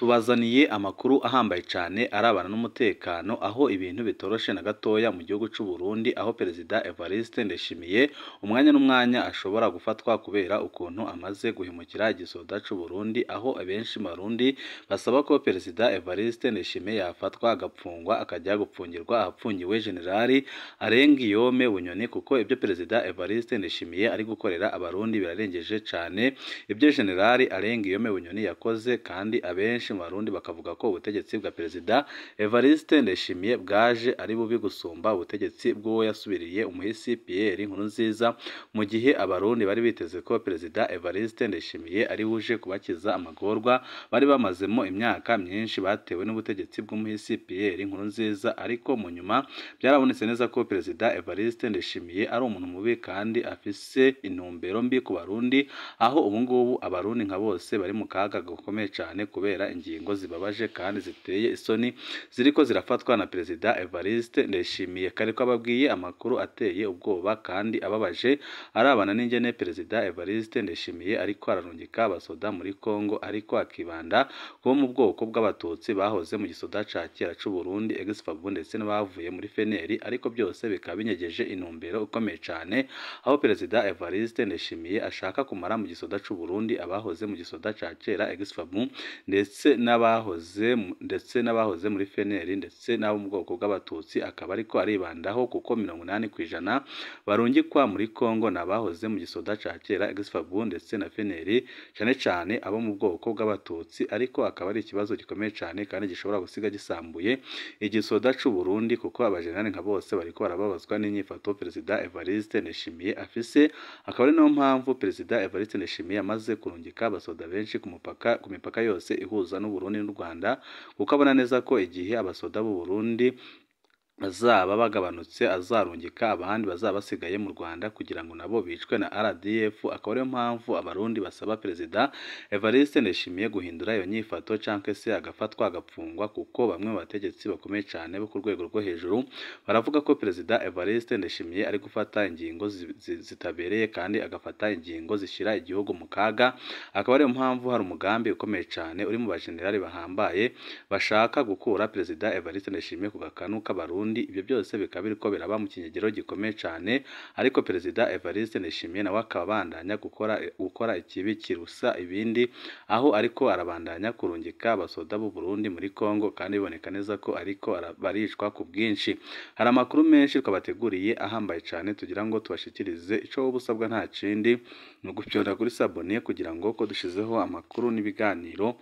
Tubazaniye amakuru ahambaye cyane arabana n'umutekano, aho ibintu bitoroshe na gatoya mu gihugu cy'u Burundi, aho Perezida Evariste Ndayishimiye umwanya n'umwanya ashobora gufatwa kubera ukuntu amaze guhemukira igisoda cy'u Burundi, aho abenshi mu Barundi basaba ko Perezida Evariste Ndayishimiye yafatwa agapfungwa, akajya gupfungirwa ahapfungiwe Generali Arengiyome Bunyoni, kuko ibyo Perezida Evariste Ndayishimiye ari gukorera Abarundi birarengeje cyane ibyo Generali Arengiyome Bunyoni yakoze, kandi abenshi mu Barundi bakavuga ko ubutegetsi bwa Perezida Evariste Ndayishimiye bwaje ari bubi gusumba ubutegetsi bw'uwo yasubiriye umuhisi Pierre Nkurunziza, mu gihe Abarundi bari biteze ko Perezida Evariste Ndayishimiye ari buje kubakiza amagorwa bari bamazemo imyaka myinshi batewe n'ubutegetsi bw'umuhisi Pierre Nkurunziza. Ariko mu nyuma byarabonetse neza ko Perezida Evariste Ndayishimiye ari umuntu mubi kandi afise intumbero mbi ku Barundi, aho ubu ngubu Abarundi nka bose bari mu kaga gakomeye cyane kubera ingingo zibabaje kandi ziteye isoni ziriko zirafatwa na Perezida Evariste Ndayishimiye. Kare ko ababwiye amakuru ateye ubwoba kandi ababaje arabana n'ingene Perezida Evariste Ndayishimiye ariko ararungika abasoda muri Kongo, ariko akibanda kubo mu bwoko bw'Abatutsi bahoze mu gisoda ca kera c'u Burundi ex-FAB ndetse n'abavuye muri FNL, ariko byose bikaba binyegeje intumbero ikomeye cyane, aho Perezida Evariste Ndayishimiye ashaka kumara mu gisoda c'u Burundi abahoze mu gisoda ca kera ex-FAB ndetse n'abahoze muri FNL ndetse n'abo mu bwoko bw'Abatutsi, akaba ariko aribandaho kuko 80% barungikwa muri Kongo ni abahoze mu gisoda ca kera ex-FAB ndetse na FNL, cyane cyane abo mu bwoko bw'Abatutsi. Ariko akaba ari ikibazo gikomeye cyane kandi gishobora gusiga gisambuye igisoda c'u Burundi, kuko abajenerali nka bose bariko barababazwa n'inyifato Perezida Evariste Ndayishimiye afise. Akaba ari nayo mpamvu Perezida Evariste Ndayishimiye amaze kurungika abasoda benshi ku mupaka, ku mipaka yose ihuza n'u Burundi n'u Rwanda, kuko abona neza ko igihe abasoda b'u Burundi bazaba bagabanutse azarungika abandi bazaba basigaye mu Rwanda kugira ngo nabo bicwe na RDF. Akaba ariyo mpamvu Abarundi basaba Perezida Evariste Ndayishimiye guhindura iyo nyifato canke se agafatwa agapfungwa, kuko bamwe mu bategetsi bakomeye cyane bo ku rwego rwo hejuru baravuga ko Perezida Evariste Ndayishimiye ari gufata ingingo zitabereye kandi agafata ingingo zishyira igihugu mu kaga. Akaba ariyo mpamvu hari umugambi ukomeye cyane uri mu bajenerali bahambaye bashaka gukura Perezida Evariste Ndayishimiye ku gakanu k'Abarundi. Ibyo byose bikaba biriko biraba mu kinyegero gikomeye cyane, ariko Perezida Evariste Ndayishimiye nawe akaba abandanya gukora ikibi kirusa ibindi, aho ariko arabandanya kurungika abasoda b'u Burundi muri Kongo, kandi biboneka neza ko ariko baricwa ku bwinshi. Hari amakuru menshi twabateguriye ahambaye cyane tugira ngo tubashikirize. Ico wowe usabwa nta kindi, ni ugupyonda kuri s'abonner kugira ngo ko dushizeho amakuru n'ibiganiro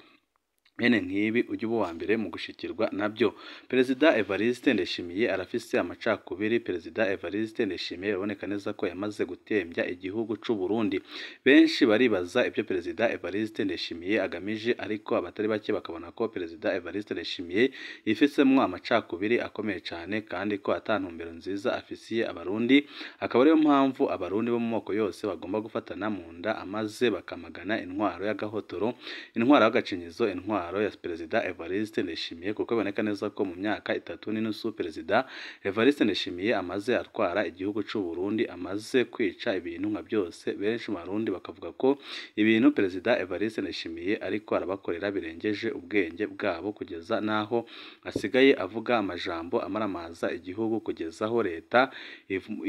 bene nk'ibi ujye uba uwa mbere mu gushikirwa nabyo. Perezida Evariste Ndayishimiye arafise amacakubiri. Perezida Evariste Ndayishimiye biraboneka neza ko yamaze gutembya igihugu c'u Burundi. Benshi baribaza ibyo Perezida Evariste Ndayishimiye agamije, ariko abatari bake bakabona ko Perezida Evariste Ndayishimiye yifisemwo amacakubiri akomeye cyane kandi ko ata ntumbero nziza afisiye Abarundi. Akaba ariyo mpamvu Abarundi bo mu moko yose bagomba gufatana mu nda amaze bakamagana intwaro y'agahotoro, intwaro y'agacinyizo, intwaro ya Perezida Evariste Ndayishimiye, kuko biboneka neza ko mu myaka 3.5 Perezida Evariste Ndayishimiye amaze atwara igihugu c'u Burundi amaze kwica ibintu nka byose. Benshi mu Barundi bakavuga ko ibintu Perezida Evariste Ndayishimiye ariko arabakorera birengeje ubwenge bwabo, kugeza n'aho asigaye avuga amajambo amaramaza igihugu, kugeza aho leta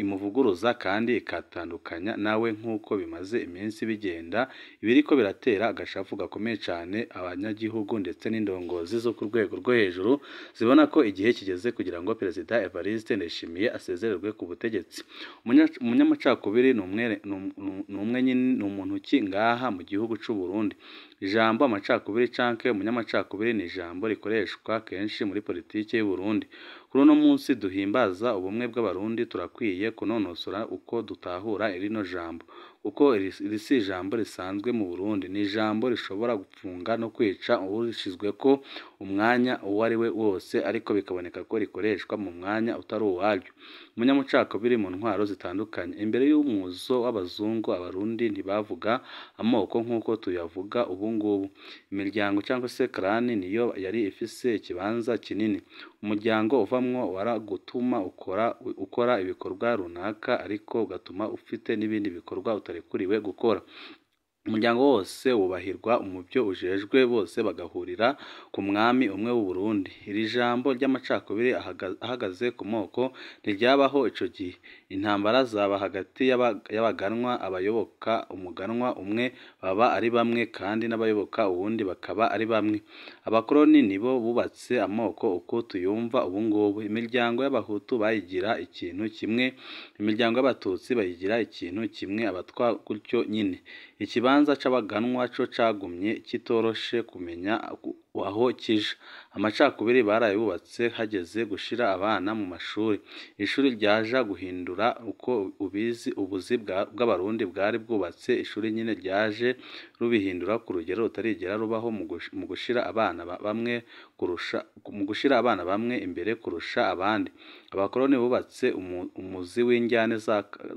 imuvuguruza kandi ikatandukanya nawe nk'uko bimaze iminsi bigenda. Ibiriko biratera agashavu gakomeye cyane abanyagihugu ndetse n'indongozi zo ku rwego rwo hejuru zibona ko igihe kigeze kugira ngo Perezida Evariste Ndayishimiye asezererwe ku butegetsi. Umunyamacakubiri ni umwe nyine, ni umuntu ki ngaha mu gihugu c'u Burundi? Ijambo amacakubiri canke umunyamacakubiri ni ijambo rikoreshwa kenshi muri politike y'u Burundi. Kuri uno munsi duhimbaza ubumwe bw'Abarundi, turakwiye kunonosora uko dutahura rino jambo, kuko iri si ijambo risanzwe mu Burundi, ni ijambo rishobora gupfunga no kwica uwurishizweko umwanya uwo ari we wose, ariko bikaboneka ko rikoreshwa mu mwanya utari uwaryo. Umunyamacakubiri mu ntwaro zitandukanye. Imbere y'umuzo w'abazungu, Abarundi ntibavuga amoko nk'uko tuyavuga ubu ngubu. Imiryango cyangwa se clan niyo yari ifise ikibanza kinini. Umuryango uvamwo waragutuma ukora ibikorwa runaka, ariko ugatuma ufite n'ibindi bikorwa utarekuriwe gukora. Umuryango wose wubahirwa mu byo ujejwe, bose bagahurira ku mwami umwe w'u Burundi. Iri jambo ry'amacakubiri ahagaze ku moko ntiryabaho ico gihe. Intambara zaba hagati y'abaganwa, abayoboka umuganwa umwe baba ari bamwe kandi n'abayoboka uwundi bakaba ari bamwe. Abakoroni nibo bubatse amoko uko tuyumva ubungubu. Imiryango y'Abahutu bayigira ikintu kimwe, imiryango y'Abatutsi bayigira ikintu kimwe, Abatwa gutyo nyine. Ikibanza c'abaganwa co cagumye kitoroshe kumenya aho kija. Amacakubiri barayubatse hageze gushira abana mu mashuri. Ishuri ryaja guhindura uko ubizi ubuzi bw'Abarundi bwari bwubatse. Ishuri nyine ryaje rubihindura ku rugero rutarigera rubaho mu gushira abana bamwe kurusha mu gushira abana bamwe imbere kurusha abandi. Abakoroni bubatse umuzi w'injyane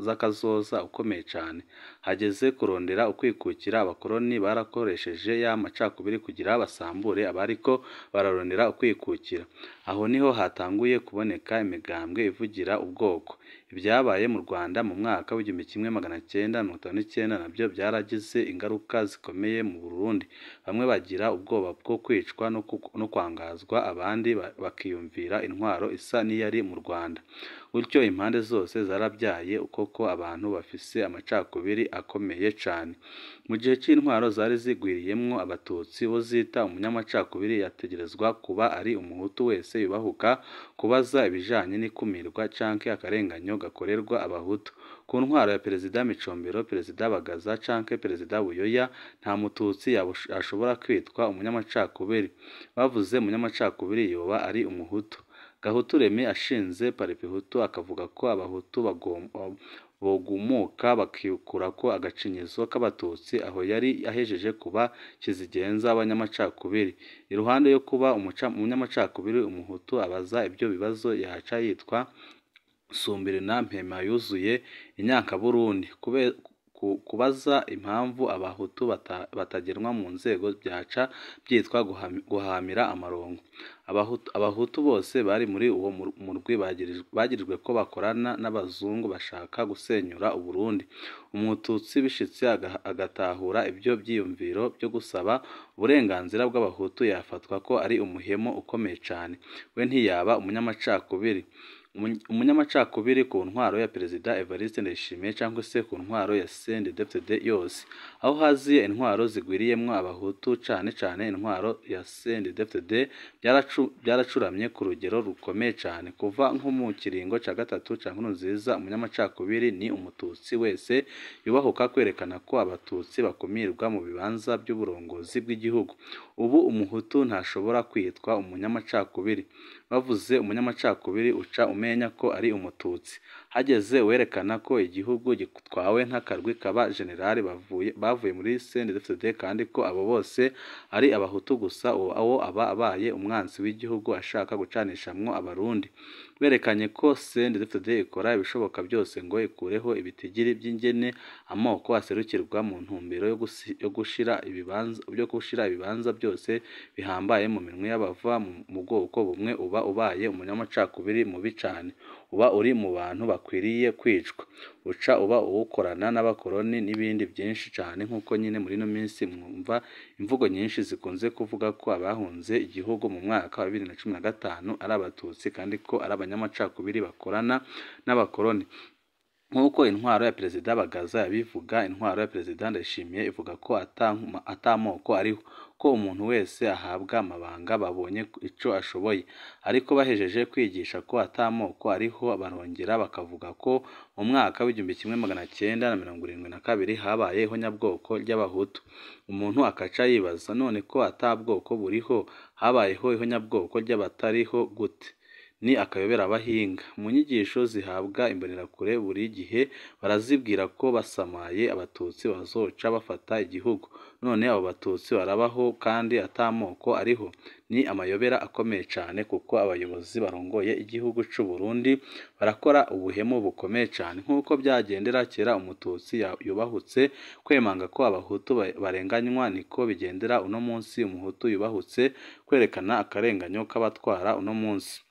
z'akazoza ukomeye cane. Hageze kurondera ukwikukira, abakoroni barakoresheje ya macakubiri kugira basambure abariko bararondera ukwikukira. Aho niho hatanguye kuboneka imigambwe ivugira ubwoko. Ibyabaye mu Rwanda mu mwaka w'1959 nabyo byaragize ingaruka zikomeye mu Burundi. Bamwe bagira ubwoba bwo kwicwa no kwangazwa, abandi bakiyumvira intwaro isa n'iyari mu Rwanda. Gutyo impande zose zarabyaye koko abantu bafise amacakubiri akomeye cane. Mu gihe c'intwaro zari zigwiriyemwo Abatutsi, uwo zita umunyamacakubiri yategerezwa kuba ari Umuhutu wese yubahuka kubaza ibijanye n'ikumirwa canke akarenganyo gakorerwa Abahutu. Ku ntwaro ya Perezida Micombero, Perezida Bagaza canke Perezida Buyoya, nta Mututsi yashobora kwitwa umunyamacakubiri. Bavuze umunyamacakubiri yoba ari Umuhutu. Gahutu Remy ashinze Paripehutu akavuga ko Abahutu bogumuka bakikurako agacinyizo k'Abatutsi, aho yari ahejeje kuba kizigenza w'abanyamacakubiri. Iruhande yo kuba umunyamacakubiri, Umuhutu abaza ibyo bibazo yaca yitwa Sumbirina Mpema yuzuye inyankaburundi. Kubaza impamvu Abahutu batagenwa mu nzego byaca byitwa guhamira amarongo. Abahutu bose bari muri uwo murwi bagirijwe ko bakorana n'abazungu bashaka gusenyura Uburundi. Umututsi bishitse agatahura ibyo vyiyumviro byo gusaba uburenganzira bw'Abahutu yafatwa ko ari umuhemu ukomeye cane. We ntiyaba umunyamacakubiri. Umunyamacakubiri ku ntwaro ya Perezida Evariste Ndayishimiye cyangwa se ku ntwaro ya CNDD-FDD yose. Aho haziye intwaro zigwiriyemwo Abahutu, cane cane intwaro ya CNDD-FDD, byaracuramye ku rugero rukomeye cane. Kuva nko mu kiringo ca gatatu ca Nkurunziza, umunyamacakubiri ni Umututsi wese yubahuka kwerekana ko Abatutsi bakumirwa mu bibanza by'uburongozi bw'igihugu. Ubu Umuhutu ntashobora kwitwa umunyamacakubiri. Bavuze umunyamacakubiri uca umenya ko ari Umututsi. Hageze uwerekana ko igihugu gitwawe nk'akarwi k'aba generali bavuye muri CNDD-FDD kandi ko abo bose ari Abahutu gusa, uwo aba abaye umwansi w'igihugu ashaka gucanishamwo Abarundi. Berekanye ko CNDD-FDD ikora ibishoboka byose ngo ikureho ibitigiri by'ingene amoko aserukirwa mu ntumbero yo gushira ibibanza byose bihambaye mu minwe y'abava mu bwoko bumwe. Uba ubaye umunyamacakubiri mubi cane, uba uri mu bantu bakwiriye kwicwa, uca uba uwukorana n'abakoroni n'ibindi byinshi cane. Nk'uko nyine muri ino minsi mwumva imvugo nyinshi zikunze kuvuga ko abahunze igihugu mu mwaka wa 2015 ari Abatutsi kandi ko ari abanyamacakubiri bakorana n'abakoroni. Nk'uko intwaro ya Perezida Bagaza yabivuga, intwaro ya Perezida Ndayishimiye ivuga ko atamoko ariho, ko umuntu wese ahabwa amabanga babonye ico ashoboye. Ariko bahejeje kwigisha ko atamoko ariho, barongera bakavuga ko mu mwaka w'1972 habaye ihonyabwoko ry'Abahutu. Umuntu akaca yibaza, none ko atabwoko buriho, habayeho ihonyabwoko ry'abatariho gute? Ni akayobera abahinga. Mu nyigisho zihabwa imbonerakure buri gihe barazibwira ko basamaye Abatutsi bazoca bafata igihugu. None abo Batutsi barabaho kandi atamoko ariho? Ni amayobera akomeye cane, kuko abayobozi barongoye igihugu c'u Burundi barakora ubuhemu bukomeye cane. Nk'uko byagendera kera Umututsi yubahutse kwemanga ko Abahutu barenganywa, niko bigendera uno munsi Umuhutu yubahutse kwerekana akarenganyo k'abatwara uno munsi.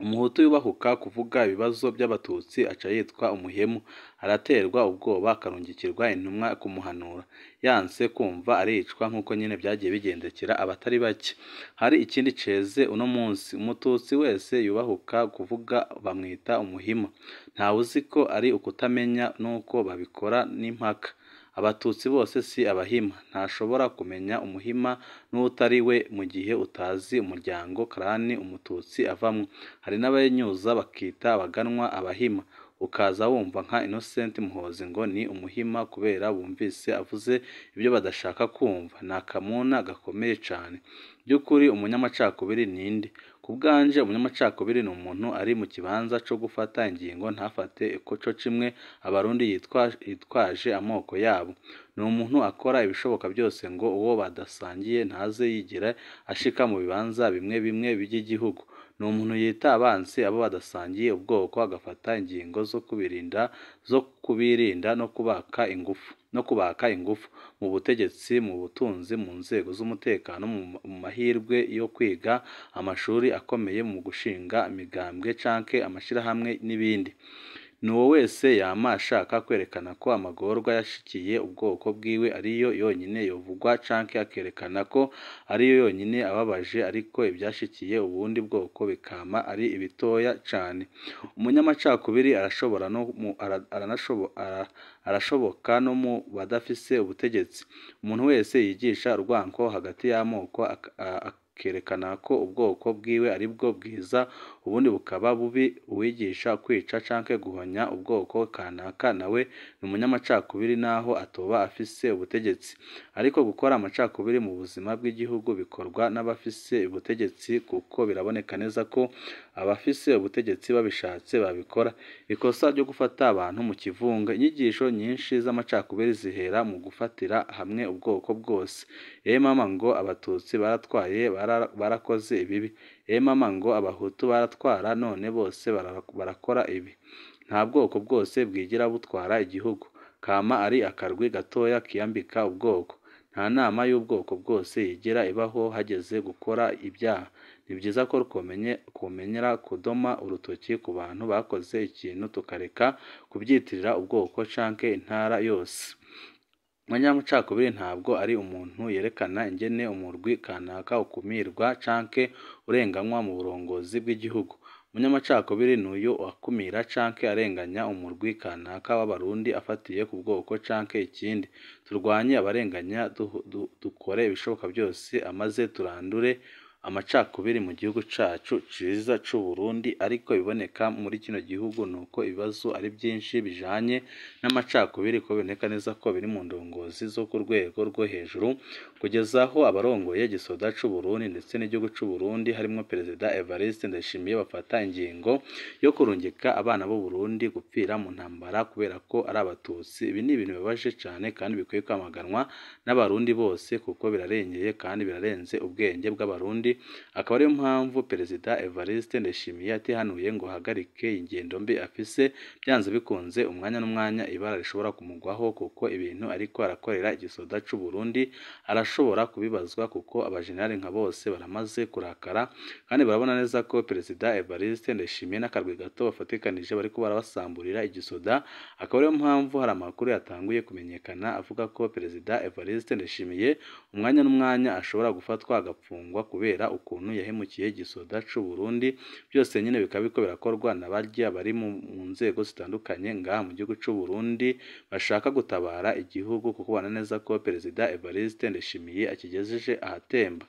Umuhutu yubahuka kuvuga ibibazo by'abatutsi aca yitwa umuhemu, araterwa ubwoba akarungikirwa intumwa kumuhanura, yanse kumva aricwa nk'uko nyine byagiye bigendekera abatari bake. Hari ikindi ceze uno munsi, umututsi wese yubahuka kuvuga bamwita umuhima, ntawe uzi ko ari ukutamenya n'uko babikora n'impaka. Abatutsi bose si abahima, ntashobora kumenya umuhima n'utari we mu gihe utazi umuryango karani umututsi avamwo. Hari n'abayinyuza bakita abaganwa abahima, ukaza wumva nka Innocent Muhozi ngo ni umuhima kubera bumvise avuze ibyo badashaka kumva. Ni akamuna gakomeye cane. By'ukuri umunyamacakubiri ninde? Ku bwanje umunyamacakubiri ni umuntu ari mu kibanza co gufata ingingo ntafate co cimwe abarundi yitwaje amoko yabo. Ni umuntu akora ibishoboka byose ngo uwo badasangiye ntaze yigera ashika mu bibanza bimwe bimwe by'igihugu. Ni umuntu yita abansi abo badasangiye ubwoko, agafata ingingo zo kubirinda no kubaka ingufu mu butegetsi, mu butunzi, mu nzego z'umutekano, mu mahirwe yo kwiga amashuri akomeye, mu gushinga imigambwe canke amashirahamwe n'ibindi. Ni uwo wese yama ashaka kwerekana ko amagorwa yashikiye ubwoko bwiwe ariyo yonyine yovugwa canke akerekana ko ariyo yonyine ababaje, ariko ibyashikiye ubundi bwoko bikama ari ibitoya cane. Umunyamacakubiri arashoboka no mu badafise ubutegetsi. Umuntu wese yigisha urwanko hagati y'amoko akerekana ko ubwoko bwiwe aribwo bwiza ubundi bukaba bubi, uwigisha kwica canke guhonya ubwoko kanaka nawe ni umunyamacakubiri naho atoba afise ubutegetsi. Ariko gukora amacakubiri mu buzima bw'igihugu bikorwa n'abafise ubutegetsi, kuko biraboneka neza ko abafise ubutegetsi babishatse babikora. Ikosa ryo gufata abantu mu kivunga. Inyigisho nyinshi z'amacakubiri zihera mu gufatira hamwe ubwoko bwose. Ee mama ngo abatutsi baratwaye barakoze ibibi, ee mama ngo abahutu baratwara none bose barakora ibi. Nta bwoko bwose bwigira butwara igihugu, kama ari akarwi gatoya kiyambika ubwoko. Nta nama y'ubwoko bwose yigera ibaho hageze gukora ibyaha. Ni byiza ko kumenyera kudoma urutoki ku bantu bakoze ikintu, tukareka kubyitirira ubwoko canke intara yose. Umunyamacakubiri ntabwo ari umuntu yerekana ingene umurwi kanaka ukumirwa canke urenganywa mu burongozi bw'igihugu. Umunyamacakubiri ni uyu akumira canke arenganya umurwi kanaka w'abarundi afatiye ku bwoko canke ikindi. Turwanye abarenganya, dukore ibishoboka byose amaze turandure amacakubiri mu gihugu cacu ciza c'u Burundi. Ariko iboneka muri kino gihugu nuko ibibazo ari byinshi bijanye n'amacakubiri, ko biboneka neza ko biri mu ndongozi zo ku rwego rwo hejuru, kugeza aho abarongoye igisoda c'u Burundi ndetse n'igihugu c'u Burundi harimwo Perezida Evariste Ndayishimiye bafata ingingo yo kurungika abana b'u Burundi gupfira mu ntambara kubera ko ari abatutsi. Ibi ni ibintu bibabaje cane kandi bikwiye kwamaganwa n'abarundi bose, kuko birarengeye kandi birarenze ubwenge bw'abarundi. Akaba ariyo mpamvu Perezida Evariste Ndayishimiye atihanuye ngo ahagarike ingendo mbi afise, byanze bikunze umwanya n'umwanya ibara rishobora kumugwaho, kuko ibintu ariko arakorera igisoda c'u Burundi arashobora kubibazwa, kuko abajenerali nka bose baramaze kurakara kandi barabona neza ko Perezida Evariste Ndayishimiye n'akarwi gato bafatikanije bariko barabasamburira igisoda. Akaba ariyo mpamvu hari amakuru yatanguye kumenyekana avuga ko Perezida Evariste Ndayishimiye umwanya n'umwanya ashobora gufatwa agapfungwa kubera ukuntu yahemukiye igisoda c'u Burundi. Byose nyine bikaba biriko birakorwa na barya bari mu nzego zitandukanye ngaha mu gihugu c'u Burundi bashaka gutabara igihugu, kuko babona neza ko Perezida Evariste Ndayishimiye akigejeje ahatemba.